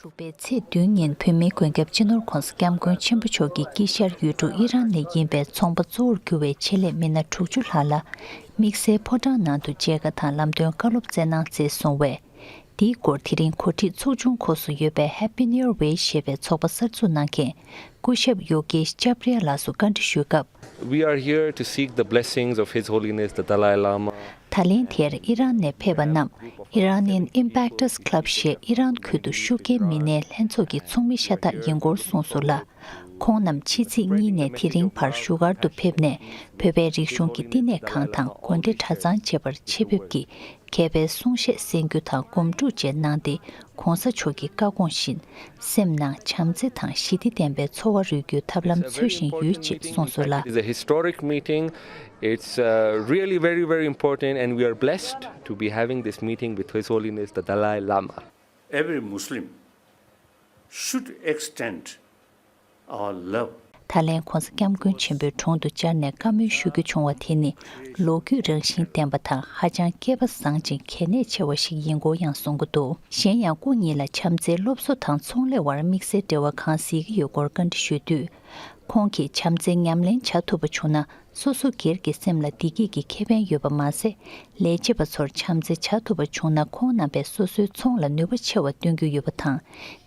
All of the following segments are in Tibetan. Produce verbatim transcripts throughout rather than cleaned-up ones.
དྲུག་པའི་ཚེས་བདུན་ཉིན་བོད་མིའི་མགོན་སྐྱབས་སྤྱི་ནོར་༧གོང་ས་༧སྐྱབས་མགོན་ཆེན་པོ་མཆོག་གིས་དཀྱིལ་ཤར་ཡུལ་གྲུ་ཨི་རན་ནས་ཡིན་པའི་ཚོང་པ་གཙོ་བོར་གྱུར་བའི་ཆེད་ལས་མི་སྣ་དྲུག་ཅུ་ལྷག་ལ་དམིགས་བསལ་ཕོ་བྲང་ནང་དུ་མཇལ་ཁ་དང་ལམ་སྟོན་བཀའ་སློབ་སྩལ་གནང་མཛད་སོང་བས། དེའི་སྐོར་དེ་རིང་གོ་སྒྲིག་ཚོགས་ཆུང་ཁོངས་སུ་ཡོད་པའི་Happy New Way ཞེས་པའི་ཚོགས་པ་གསར་འཛུགས་གནང་མཁན་སྐུ་ཞབས་ཡོ་གེཤ་ཅབ་རི་ཡ་ལགས་སུ་བཀའ་འདྲི་ཞུས་སྐབས། We are here to seek the blessings of His Holiness the Dalai Lama. ད་ལན་དེར་ཨི་རན་ནས་ཕེབས་པ་རྣམས་Iranian Ambassadors Club ཞེས་ཨི་རན་ཁུལ་དུ་ཤུགས་རྐྱེན་མི་སྣའི་ལྷན་ཚོགས་ཀྱི་ཚོགས་མི་ཤ་སྟག་ཡིན་སྐོར་གསུངས་སོང་ལ། ཁོང་རྣམས་ཕྱི་ཚེས་གཉིས་ནས་དེ་རིང་བར་བཞུགས་སྒར་དུ་ཕེབས་ནས་བོད་པའི་རིག་གཞུང་གི་བསྟི་གནས་ཁང་དང་དགོན་སྡེ་གྲྭ་ཚང་བཅས་པར་ཆེད་ཕེབས་ཀྱིས་མཁས་པའི་གསུང་བཤད་གསན་རྒྱུ་དང་སྒོམ་སྒྲུབ་བཅས་གནང་སྟེ། ༧གོང་ས་མཆོག་གི་བཀའ་དགོངས་བཞིན་སེམས་ནང་བྱམས་བརྩེ་དང་ཞི་བདེ་ལྡན་པའི་འཚོ་བ་རོལ་རྒྱུའི་ཐབས་ལམ་འཚོལ་བཞིན་ཡོད་ཅེས་གསུངས་སོང་ལ། It's a historic meeting. It's uh, really very, very important, and we are blessed to be having this meeting with His Holiness the Dalai Lama. Every Muslim should extend our love. ད་ལན་༧གོང་ས་༧སྐྱབས་མགོན་ཆེན་པོའི་དྲུང་དུ་བཅར་ནས་བཀའ་མོལ་ཞུ་རྒྱུ་བྱུང་བ་དེ་ནི་ལོ་རྒྱུས་རང་བཞིན་ལྡན་པ་དང་ཧ་ཅང་སྐལ་པ་བཟང་ཅིང་གལ་གནད་ཆེ་བ་ཞིག་ཡིན་སྐོར་ཡང་གསུང་གི་འདུག་གཞན་ཡང་སྐུ་ཉིད་ལ་བྱམས་བརྩེའི་སློབ་གསོ་དང་ཚོང་ལས་བར་དམིགས་བསལ་འབྲེལ་བ་གང་གཟིགས་ཀྱི་ཡོད་སྐོར་བཀའ་འདྲི་ཞུས་དུས། ཁོང་གིས་བྱམས་བརྩེ་ཉམས་ལེན་བྱ་ཐུབ་པ་བྱུང་ན། སོ་སོ་སྒེར་གྱི་སེམས་ལ་བདེ་སྐྱིད་ཀྱི་ཁེ་ཕན་ཡོད་པ་མ་ཟད། ལས་བྱེད་པ་ཚོར་བྱམས་བརྩེ་བྱ་ཐུབ་པ་བྱུང་ན་ཁོང་རྣམ་པས་སོ་སོའི་ཚོང་ལ་ནུས་པ་ཆེ་བ་བཏོན་རྒྱུ་ཡོད་པ་དང་།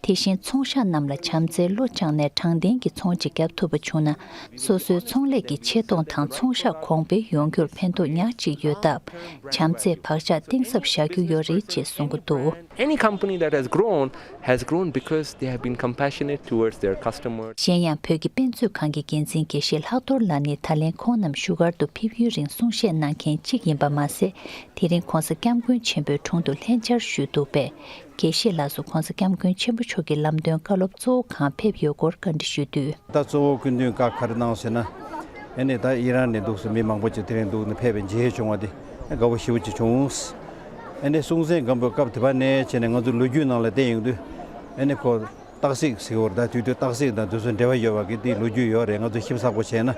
དེ་བཞིན་ཚོང་ཤག་རྣམས་ལ་བྱམས་བརྩེའི་བློ་བཅངས་ནས་དྲང་བདེན་གྱི་ཚོང་ཅིག་བརྒྱབ་ཐུབ་པ་བྱུང་ན། སོ་སོའི་ཚོང་ལས་ཀྱི་ཆེ་མཐོང་དང་ཚོང་ཤག་གོང་འཕེལ་ཡོང་རྒྱུར་ཕན་ཐོགས་ཉག་གཅིག་ཡོད་སྟབས། བྱམས་བརྩེས་བག་ཆགས་གཏིང་ཟབ་བཞག་རྒྱུ་ཡོད་རེད་ཅེས་གསུང་གི་འདུག Any company that has grown has grown because they have been compassionate towards their customers. གཞན་ཡང་བོད་ཀྱི་དཔེ་མཛོད་ཁང་གི་འགན་འཛིན་དགེ་བཤེས་ལྷག་རྡོར་ལགས་ནི་ད་ལན་ཁོང་རྣམས་བཞུགས་སྒར་དུ་ཕེབས་ཡུན་རིང་གསུང་བཤད་གནང་མཁན་གཅིག་ཡིན་པ་མ་ཟད། དེ་རིང་༧གོང་ས་༧སྐྱབས་མགོན་ཆེན་པོའི་དྲུང་དུ་ལྷན་བཅར་ཞུས་འདུག་པས། དགེ་བཤེས་ལགས་སུ་༧གོང་ས་༧སྐྱབས་མགོན་ཆེན་པོ་མཆོག་གི་ལམ་སྟོན་བཀའ་སློབ་གཙོ་བོ་གང་ཕེབས་ཡོད་སྐོར་བཀའ་འདྲི་ཞུས་དུས། ད་གཙོ་བོ་སྐུ་མདུན་བཀའ་ག་རེ་གནང་ཟེར་ན། ཨེ་ནས་ད་ཨི་རན་ནས་འདུག་སེ་མི་མང་པོ་ཅིག་དེ་རིང་འདུག་ནས་ཕེབས་པའི་མཇལ་བྱུང་བ་དེ་དགའ་པོ་ཞེ་པོ་ཅིག་བྱུང་། ཨེ་ནས་སྲོང་བཙན་སྒམ་པོའི་སྐབས་དེ་བ་ནས་བྱས་ནས་ང་ཚོ་ལོ་རྒྱུས་ནང་ལ་བལྟས་ཡོང་དུས། ཨེ་ནས་ཁོ། སྟག་གཟིག་ཟེར་བར་ད་དུས་དུས་སྟག་གཟིག་དང་དུས་སུ་འབྲེལ་བ་ཡོད་པ་གི་དེའི་ལོ་རྒྱུས་ཡོད་རེད། ང་ཚོ་ཞིབ་ཚགས་པོ་བྱས་ན།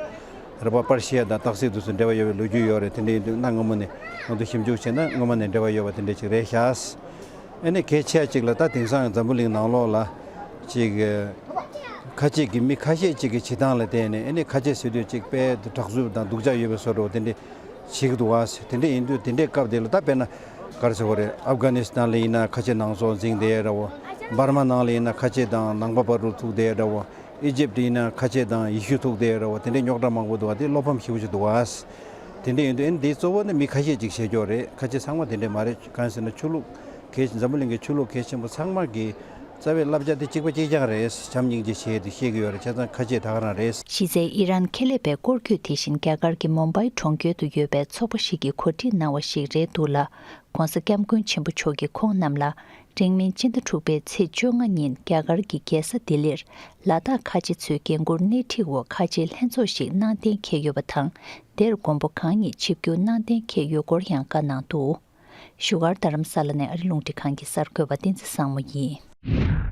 རེད་པ། པར་ཤི་ཡ་དང་སྟག་གཟིག་དུས་སུ་འབྲེལ་བ་ཡོད་པའི་ལོ་རྒྱུས་ཡོད་རེད། དེ་འདྲ་ཡིན་དུས་གནའ་སྔ་མོ་ནས་ང་ཚོ་ཞིབ་འཇུག་བྱས་ན་སྔོན་མ་ནས་འབྲེལ་བ་ཡོད་པ་དེ་འདྲ་ཅིག་རེད་ཤག་ཨེ་ནས་གལ་ཆེ་ཅིག་ལ་ད་དེང་སང་འཛམ་བུ་གླིང་ནང་ལོགས་ལ་ཅིག་ཁ་ཆེ་གི་མི་ཁ་ཤས་ཅིག་གི་བྱེད་སྟངས་ལ་བལྟས་ནས། ཨེ་ནས་ཁ་ཆེ་ཟེར་དུས་ཅིག་དཔེ་དྲག་རྩུབ་དང་སྡུག་ཅག་ཡོད་པའི་བཟོ་འདྲ་བོ་དེ་འདྲ་བྱེད་ཀྱི་འདུག་བ། དེ་འདྲ་ཡིན་དུས་དེ་འདྲའི་སྐབས་དེ་ལ་ད་དཔེར་ན། ག་རེ་ཟེར་བ་རེད། ཨབ་གྷ་ནི་སི་ཐན་ལ་ཡིན་ན་ཁ་ཆེ་ནང་སོག་འཛིང་བསྡད་ཡ་འདྲ་བོ། འབར་མ་ནང་ལ་ཡིན་ན་ཁ་ཆེ་དང་ནང་པ་བར་དུ་ཐུག་བསྡད་ཡ་འདྲ་བོ། ཨི་ཇིབ་ཡིན་ན་ཁ་ཆེ་དང་ཡེ་ཤུ་ཐུག་བསྡད་ཡ་འདྲ་བོ། དེ་འདྲའི་རྙོག་དྲ་མང་པོ་འདུག་བ། དེ་བློ་ཕམ་ཞེ་པོ་ཅིག་འདུག་བ། དེ་འདྲ་ཡིན་དུས་ཨེ་ནི་དེའི་གཙོ་བོ་ནི་མི་ཁ་ཤས་ཅིག་བྱེད་ཀྱོག་རེད། ཁ་ཆེ་ཚང་མ་དེ་འདྲ་མ་རེད། གང་ཡིན་ཟེར་ན་ཆོས་ལུགས་གལ་ཆེན། འཛམ་བུ་གླིང་གི་ཆོས་ལུགས་གལ་ཆེན་པོ་ཚང་མ་གི་རྩ་བའི་བསླབ་བྱ་དེ་གཅིག་པ་གཅིག་རྐྱང་རེད། བྱམས་སྙིང་རྗེ་བྱེད་དེ་ཤེས་ཀྱི་ཡོད་རེད། བྱས་ཙང་ཁ་ཆེ་ད་ག་རང་རེད། གཞི་རྩའི་ཨི་རན་ཁེ་ལས་པའི་སྐོར་སྐྱོད་དེ་བཞིན་རྒྱ་གར་གྱི་མུམ་བྷའི་གྲོང་ཁྱེར་དུ་ཡོད་པའི་ཚོགས་པ་ཞིག་གིས་གོ་སྒྲིག་གནང་བ་ཞིག་རེད་འདུག་ལ། ༸གོང་ས་༸སྐྱབས་མགོན་ཆེན་པོ་མཆོག་གིས་ཁོང་རྣམས་ལ་རིང་མིན་སྤྱི་ཟླ་དྲུག་པའི་ཚེས་བཅོ་ལྔ་ཉིན་རྒྱ་གར་གྱི་རྒྱལ་ས་ལྡི་ལིར་ལ་དྭགས་ཁ་ཆེ་ཚོའི་འགན་འཁུར་སྣེ་ཁྲིད་འོག་ཁ་ཆེའི་ལྷན་ཚོགས་ཤིག་གནང་གཏན་འཁེལ་ཡོད་པ་དང་། དེར་མགོན་པོ་གང་ཉིད་ཆིབས་བསྒྱུར་གནང་གཏན་འཁེལ་ཡོད་སྐོར་ཡང་བཀའ་གནང་འདུག་བཞུགས་སྒར་རྡ་རམ་ས་ལ་ནས་ཨ་རི་རླུང་འཕྲིན་ཁང་གི་གསར་འགོད་པ་བསྟན་འཛིན་བཟང་མོ་ཡིན།